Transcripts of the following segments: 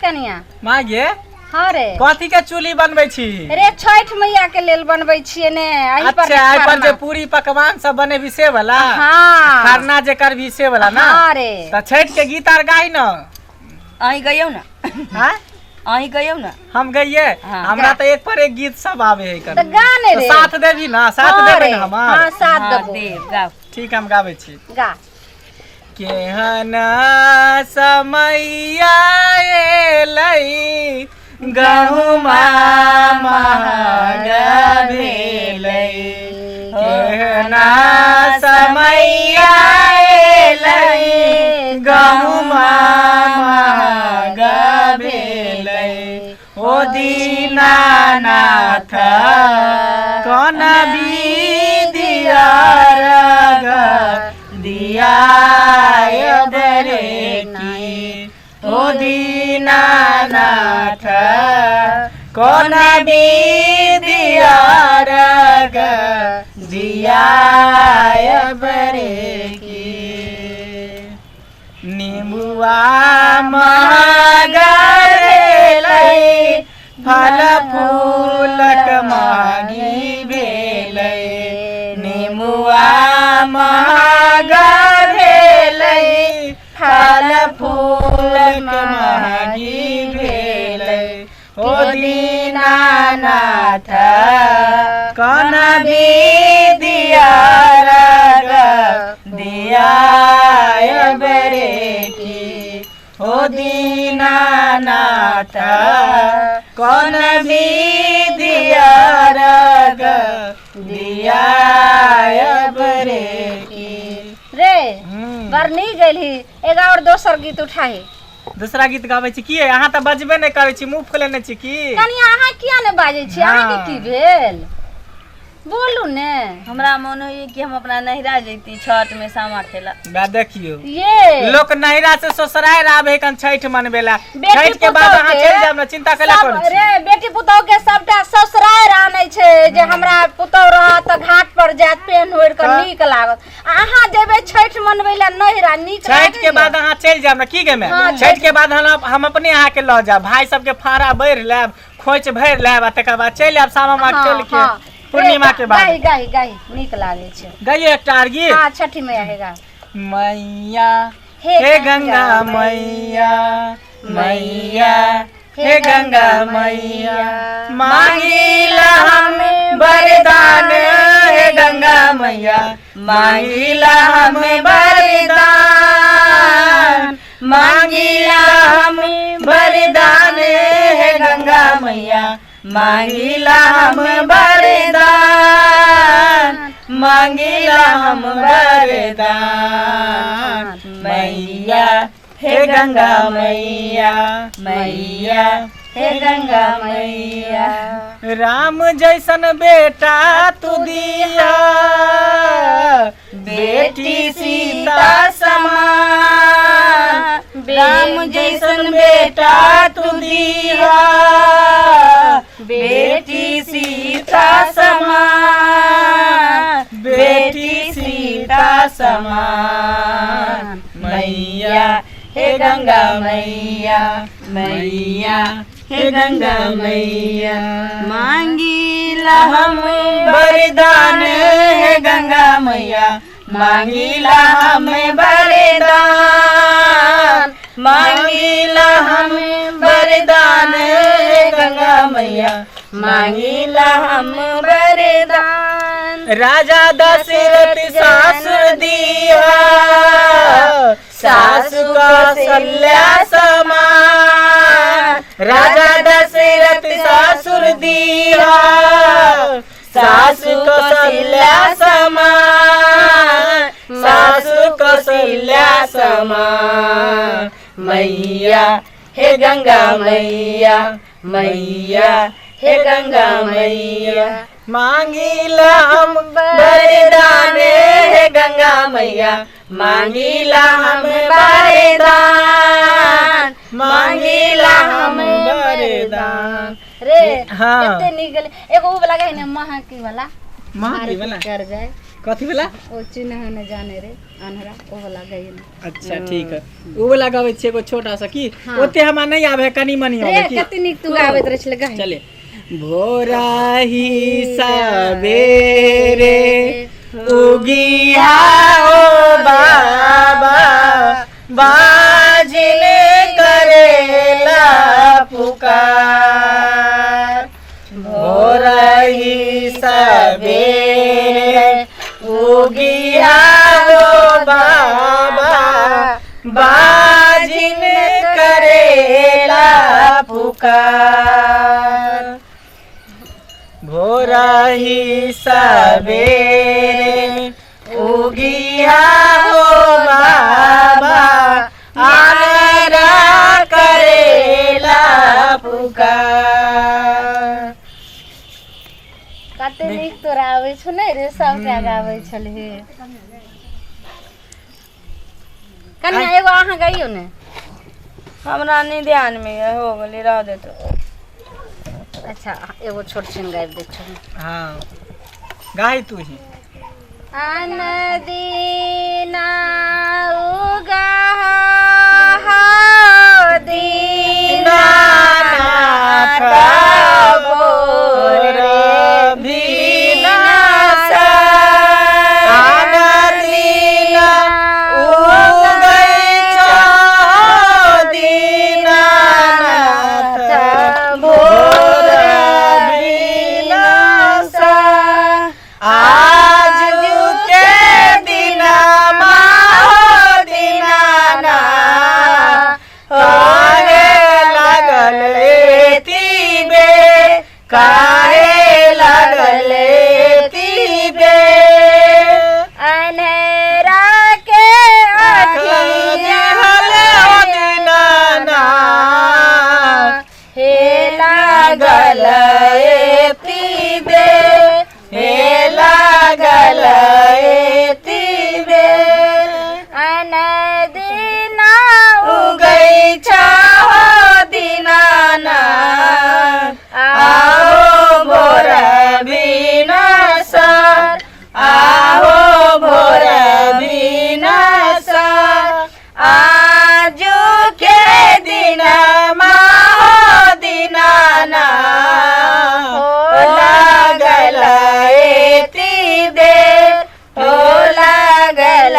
कनिया। माँ गे। हाँ रे। कथी के चूल्ही बनबै छी? रे छठि मैया के लेल बनबै छियै ने एहि पर। अच्छा, एहि पर जे खरना। पूरी पकवान सब बनेबी से वाला? हाँ। खरना जे करबी से वाला ना? हाँ रे। तऽ छठि के गीत आर गाही न। अहीं गइयौ ने। हाँ? अहीं गइयौ ने। हम गइए? हाँ। हमरा तऽ एक पर एक गीत सब आवे है। तऽ गा ने तऽ रे। साथ देबी ना? साथ हाँ देबै रे, ने हमर? हाँ, साथ हाँ, देबो। देब, गाउ। ठीक, हम गाबै छी। गा। केहन समैया एलै, गहुमा महग भेलै। केहन समैया एलै, गहुमा महग भेलै। ओ दीनानाथ, कोन विधिया रग दियायब रे की? ओ दीनानाथ, कोन विधिया रग दियायब रे की? निमुआ महग भेलै, फल फूलक महगी भेलै। निमुआ महग भेलै, फल फूलक महगी भेलै। ओ दीनानाथ, कोन विधिया रग दियायब रे की? ओ दीनानाथ, कोन विधिया रग दियायब रे की? रे, बड़ नीक गेलही। एगो और दोसर गीत उठाही। दूसरा गीत गाबै छी की? अहाँ तऽ बजबे नहि करै छी, मुँह फुलेने छी की? कनिया, अहाँ किया ने बाजै छी? अहाँके की भेल? बोलू ने। हमरा मोन होइए कि हम अपना नैहरा जैती छठ में सामा खेला। बा देखियौ, ये लोक नैहरा से ससुरारि आबे कन छठि मनबे ला। बेटी छठि के बाद पुतोह अहाँ के चलि जायब ने, चिंता कैला सब करै छी? रे बेटी पुतोह के सबटा ससुरारि आनै छै जे हमरा पुतोह रहत तऽ घाट पर जायत, पेन ओढ़ि कऽ तऽ? नीक लागत। आ अहाँ जेबै छठि मनबै लए नैहरा, नीक छठि के लागैए? बाद अहाँ चलि जायब ने की गे माय? हाँ, छठि के बाद हम अपने अहाँ के लऽ जायब, भाई सबके फाँड़ा बढ़ि लेब, खोंइछ भरि लेब आ तकर बाद चलि आयब सामा माँ हाँ, चलि के हाँ। पूर्णिमा के बाद। गाही गाही गाही, नीक लागै छै। गइए एकटा आर गीत। हाँ, छठि मैया हे गा। मैया हे हे गंगा मैया, मैया हे गंगा मैया, मांगिला हम वरदान। हे गंगा मैया, मांगिला हम वरदान, मांगिला हम वरदान। हे गंगा मैया, मांगिला हम वरदान, मांगिला हम वरदान। मैया हे गंगा मैया, मैया हे गंगा मैया, राम जैसन बेटा तू दिया, बेटी सीता समान। राम जैसन बेटा तू दिया, बेटी सीता समान, बेटी सीता समान। मैया हे गंगा मैया, मैया हे गंगा मैया, मांगीला हम वरदान। हे गंगा मैया, मांगिला हम वरदान, मांगिला हम वरदान। हे गंगा मैया, मांगिला हम वरदान। राजा दशरथ सासुर दिया, सासु कौशल्या समान। राजा दशरथ सासुर दिया, सासु कौशल्या समान, सासु कौशल्या समान। मैया हे गंगा मैया, मैया हे गंगा मैया, मांगिला हम वरदान। हे गंगा मैया, मांगिला हम वरदान, मांगिला हम वरदान। रे। हाँ। कते नीक गेलै। एगो उ वाला गही ने, महकी वाला। महकी वाला? कर जाए। कथी वाला? ओ चिन्ह न जाने रे अन्हरा, ओ वाला गई ने। अच्छा ठीक है, ओ वाला गाबै छियै एगो छोटा सा की। हाँ। ओते हमरा नहीं आवे है, कनी मनी रे आवे की। कते नीक तू गाबैत रहै छलै गाही। चले। भोरा ही सवेरे उगिया ओ बाबा, बाजिन करेला पुकार। भोरा ही सवेरे उगिया ओ बाबा, बाजिन करेला पुकार। भोरा ही सवेरे उगिया हो बाबा, आनरा करेला पुकार। कते नीक तोरा आबै छौ ने रे, सबटा गाबै छलही। कन्या एगो अहाँ गाइयो ने। हमरा नहीं ध्यान में है, हो गेलै, रह दे तो। अच्छा एगो छोट छिन गाबि दै छौ। हाँ गाय तू ही। अनदीना उगा दीनानाथ भोर भिनासा, अनदिना उगै छौ दीनानाथ भोर भिनासा। आज के दिनमा हो दीनानाथ, काहे लागल एती बे, काहे लागल एती बे। अन्हरा के देहल ओ दीनानाथ, हे लागल एती बे, हे लागल एती बे। अनदिना उगै छौ दीनानाथ, आओ भोर भिनसर, आओ भोर भिनसर। आजु के दिनमा हो दीनानाथ, हो लागल एती बेर, हो लागल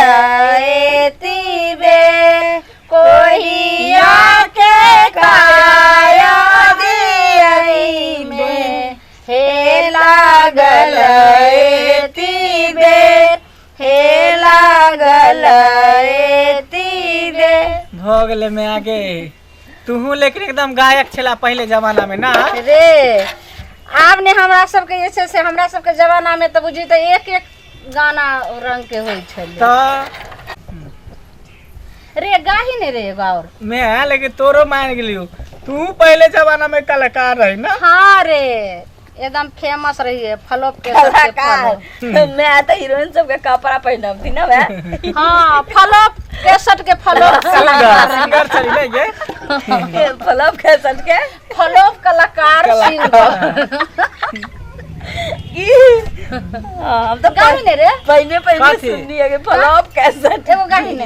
एती बेर। कोहिया के काया दियई में, हे लागल एती बेर, हे लागल एती बेर। भऽ गेलै मैं आगे तूहू, लेकिन एकदम गायक छला पहिले जमाना में ना रे। आब ने हमरा सबके जे छै से हमरा सबके जमाना में तऽ बुझी तऽ एक एक गाना रंग के होइ छलै। तऽ रे गाही ने रे एगो और। मैं लेकिन तोरो मान गेलियो, तू पहले जमाना में कलाकार रही ना। हाँ रे, एकदम फेमस रहिए, फलोप के सबके कलाकार फलोप। मैं तो हीरोइन सबके कपड़ा पहनबती ना मैं। हाँ, फलोप केसट के फलोप कलाकार। सिंगर चली ना ये। फलब के सट के फलोप कलाकार सिंगर की। हाँ, हम तो गाही ने रे। पहले पहले कथी? सुननी है कि फलब कैसेट। एगो गाही ने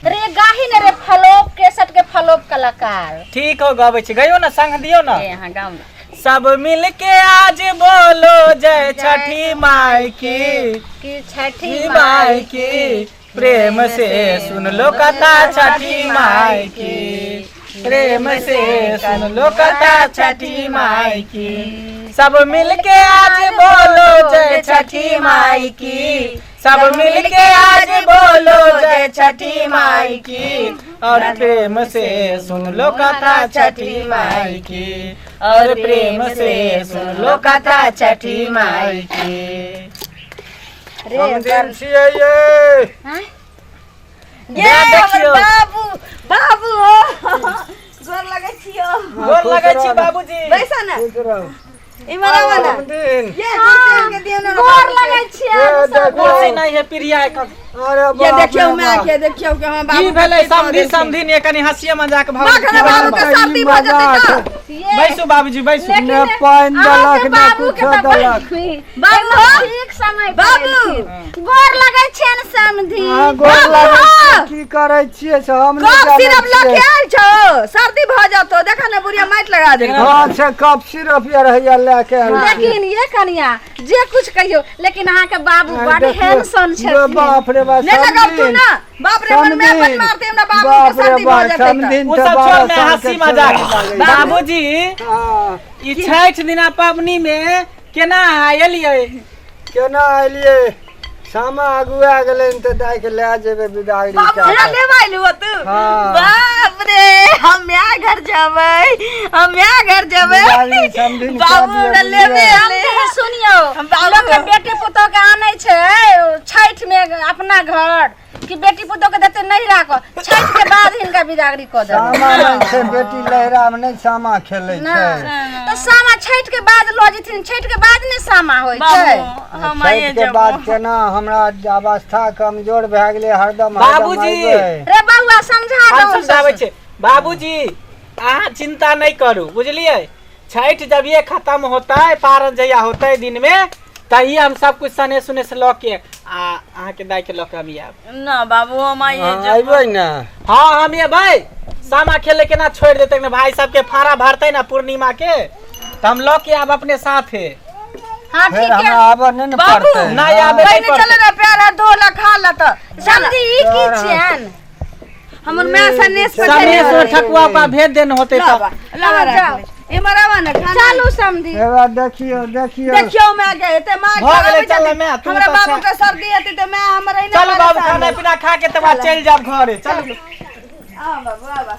रे, गाही ने रे, फलोप केसट के फलोप कलाकार। ठीक हो, गाबै छी, गयो ना, संग दियो ना। ए हाँ, गाँव ना। सब मिल के आज बोलो जय छठी माई की, कि छठी छठी माई की। प्रेम से सुन लो कथा छठी माई की, प्रेम से सुन लो कथा छठी माई की। सब मिल के आज बोलो जय छठी माई की, सब मिल के आज बोलो जय छठी माई की। और प्रेम से सुन लो कथा छठी माई की, और प्रेम से सुन लो कथा छठी माई की। रे हम दिन छियै ये। हाँ? ये हमर देखियौ। बाबू, बाबू हो, गोर लगै छियो। गोर लगै छी बाबूजी। बैसा ना, इमहर आवा ना। दिन ये कुर्सी के दियौ ना। गोर लगै छियै। कुर्सी नहीं है प्रिया एक अरे ये बाप देखियौ रे माय बाप। के, देखियौ के हम की बाबू भेलै समधी समधी ने कनी हंसिए मजाक भऽ बाप रे, बाबू के सर्दी भऽ जेतै तऽ। ये बैसू बाबूजी बैसू लेकिन ने पानि अहाँके देलक, ने बाबू के कुछो तऽ देलक। बाबू बाबू। ठीक समय पर बाबू। एलखिन। गोर लगै छियनि समधी। अहाँ गोर बाबू। लागै छी, की करै छियै से हम नहि कफ जानै सिरप लऽ के छियै। आयल छौ, सर्दी भऽ जेतौ, देखा ने बुढ़िया माटि लगा देलकै। हँ से कफ सिरप यार हैया लए के आयल छियै। लेकिन ये कनिया जे कुछ कहियो, लेकिन अहाँके बाबू आइ बड देखियौ, हैंडसम यो छथिन। बाप रे बाप, नहि लगाब तू समधिन, ना, बाप रे, हमर माय अपन समधिन। मारतै हमरा, बाबू बाप के रे सर्दी भऽ बाप, जेतै तऽ। समधिन ओ तऽ सब 12 छोड़ ने साल के हंसी छोड़ा मजाक। लागै छै। बाबूजी, हँ, ई छठि दिना पबनी में केना अहाँ एलियै? केना एलियै? सामा अगुआ गेलै तऽ दाइ के लए जेबै बिदागरी बाबू कए हमरा कऽ। लेबा एलू हो तू? हाँ। बाप रे, हम माय घर जेबै, हम माय घर जेबै। बिदागरी समधिन कए बाबू दिअ, हमरा लेबे बुझलियै? एलै। समधी सुनियौ, बाबू। लोक के बेटी पुतोह के आनै छै छठि में अपना घर कि बेटी पुतोह के देते नहीं राखो, छठि के बाद हिनका बिदागरी कऽ देबै। सामा नहि छै बेटी लहरा मे, नहि सामा खेलै ना छै। तऽ सामा छठि के बाद लऽ जेथिन, छठि के बाद ने सामा होइ छै। बाबू, हम आइए छठि के जेबो। बाद केना? हमरा अवस्था कमजोर भए गेलै हरदम हरदम। बाबूजी। अयबै। रे बौआ, समझा हम दहो। समझाबै छियै बाबूजी, अहाँ चिंता नहि करू, बुझलियै? छठि जब ये खत्म होतै, पारन जहिया होतै दिन में, तहिए हम सब कुछ सने सुने से लऽ के आ अहाँके दाइ के लऽ के हम आयब। ना बाबू, हम आइए हँ, जेबो। अयबै ने? हाँ, हम एबै। सामा खेले केना छोड़ि देतै ने? भाई सबके फाड़ा भरतै ने पूर्णिमा के, तऽ हम लऽ के आब अपने साथे। हाँ, फेर ठीक है। हमरा आबऽ नहि ने बाबू, पड़तै? नहि आबे नहि पहिने पड़तै। चले ने, पैर हाथ धो ला, खा ला तऽ। समधी, ई की छियनि? हमर माय सनेस सनेस पठेने। ठकुआ पा भेज देने होतै तऽ। लाबा लाबा, जाओ। राख ले, इमहर आबा ने खाना। चलू समधी। एबा देखियौ, देखियौ। देखियौ माय के एते माय भऽ गेलै, खराब चल छथिन। माय, तू हमरा तऽ बाबू छै। के सर्दी हेतै तऽ माय हमर एहिना चलू बाबू, परेशान खाना होत। पीना खा के तब चलि जायब घरे, चलू। आ बाबू, आबा।